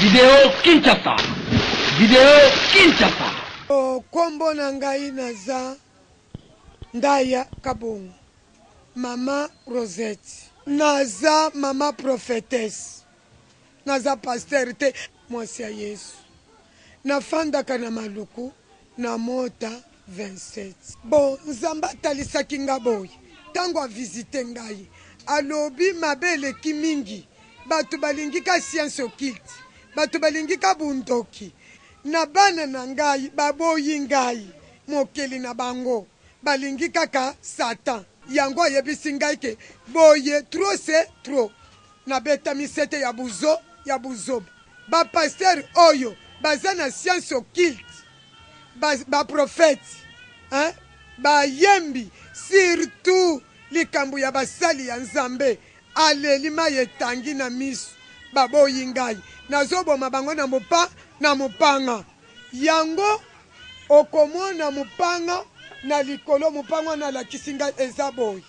Video Kinshasa. Video Kinshasa. Oh, kombo na ngai naza Ndaya Kabongo, mama Rosette. Naza mama prophetesse. Naza pasteur te, mwasi ya Yesu. Nafandaka na Maluku na Mota 27. Bon, Nzambe atalisaki nga boye tango a visite ngai, alobi mabe eleki mingi, batu balingi ka science occulte, batu balingi ka bundoki, na bana na ngai baboyi ngai mokeli na bango, balingi kaka Satan. Yango ayebisi ngai ke boye trop c'est trop. Nabetami sete ya buzo ya buzoba. Ba pasteurs oyo baza na science occulte ba ba prophètes hein ba yembi surtout likambo ya basali ya Nzambe aleli mayi etangi na misu baboyi ngai nazo boma bango na mopa na mopanga yango okomona mopanga na likolo mopanga wana alakisi ngai eza boye.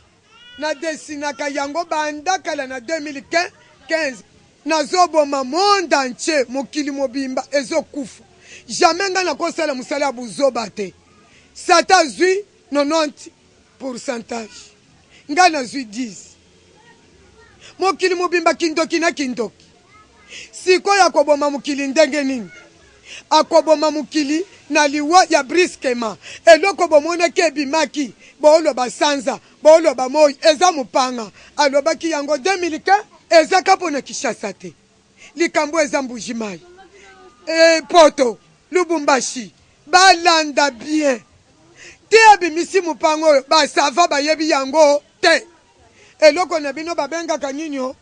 Na dessinaka yango banda kala na 2015 nazo boma monde entier mokili mobimba ezo kufa jamais nga nako sala musala ya buzoba te satan azui 90 pourcentage nga nazui 10 mokili mobimba kindoki na kindoki Sikoyo akoboma mokili ndenge nini? Akoboma mokili na liwa ya brusquement. Eloko bomonaki ebimaki, boloba sanza, boloba moyi, eza mopanga. Alobaki yango 2015, eza ka pona Kinshasa te. Likambo eza Mbuji Mayi, e, poto, Lubumbashi. Balanda bien. Ti abimisi mopanga oyo, ba savants bayebi yango te. Eloko na bino babengaka nini o?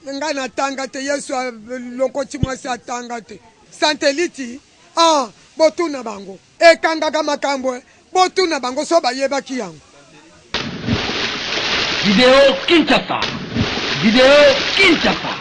Nga na tanga te yesu alokoti mwasi atanga te santeliti ah botuna bango ekangaka makambo eh botuna bango so bayebaki yango. Video Kinshasa. Video Kinshasa.